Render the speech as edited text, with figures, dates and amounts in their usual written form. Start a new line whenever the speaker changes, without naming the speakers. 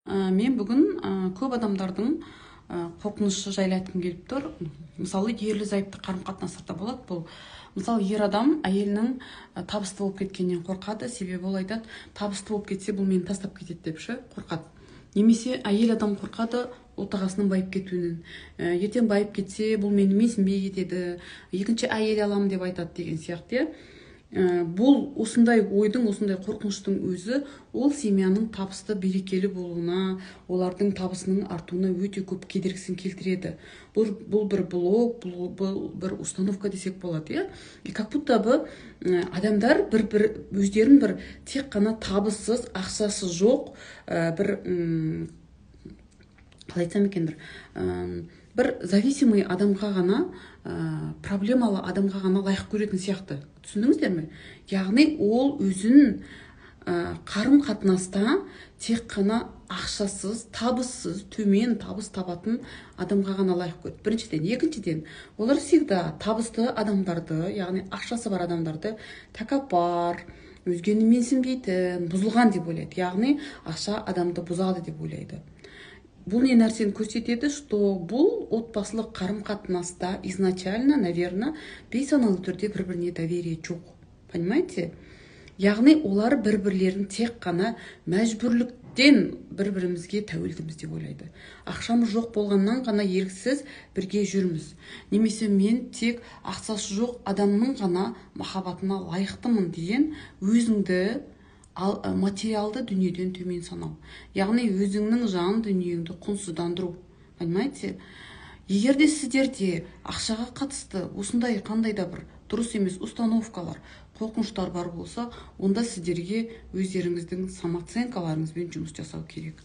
Мен бүгін көп адамдардың қорқынышы жайлы айтқым келіп тұр. Мысалы, ерлі зайыпты қарым қатынастарда болады бұл. Мысалы, ер адам әйелінің табысты болып кеткенінен қорқады, себебі ол айтады: «Табысты болып кетсе, бұл мені тастап кетеді», – деп ше қорқады. Немесе әйел адам қорқады отағасының байып кетуінен. Ертең байып кетсе, бұл мені менсінбей кетеді, екінші әйел аламын деп айтады деген сияқты, иә. Бұл осындай ойдың, осындай қорқыныштың өзі ол семьяның табысты, берекелі болуына, олардың табысының артуына өте көп кедергісін келтіреді. Бұл бір блок, бұл бір установка десек болады, иә. И как будто бы адамдар бір өздерін бір тек қана табыссыз, ақшасы жоқ, бір қалай айтсам екен, бір зависимый адамға ғана, проблемалы адамға ғана лайық көретін сияқты. Түсіндіңіздер ме? Яғни ол өзін қарым қатынаста тек қана ақшасыз, табыссыз, төмен табыс табатын адамға ғана лайық көреді, біріншіден. Екіншіден, олар всегда табысты адамдарды, яғни ақшасы бар адамдарды тәкаппар, өзгені менсінбейтін, бұзылған деп ойлайды. Яғни ақша адамды бұзады деп ойлайды. Бұл не нәрсені көрсетеді? Что бұл отбасылық қарым қатынаста изначально, наверное, бейсаналы түрде бір біріне доверие жоқ, понимаете? Яғни олар бір бірлерін тек қана мәжбүрліктен бір бірімізге тәуелдіміз деп ойлайды. Ақшамыз жоқ болғаннан ғана еріксіз бірге жүрміз немесе мен тек ақшасы жоқ адамның ғана махаббатына лайықтымын деген өзіңді ал, материалды дүниеден төмен санау, яғни өзіңнің жан дүниеңді құнсыздандыру, понимаете? Егер де сіздерде ақшаға қатысты осындай қандай да бір дұрыс емес установкалар, қорқыныштар бар болса, онда сіздерге өздеріңіздің самооценкаларыңызбен жұмыс жасау керек.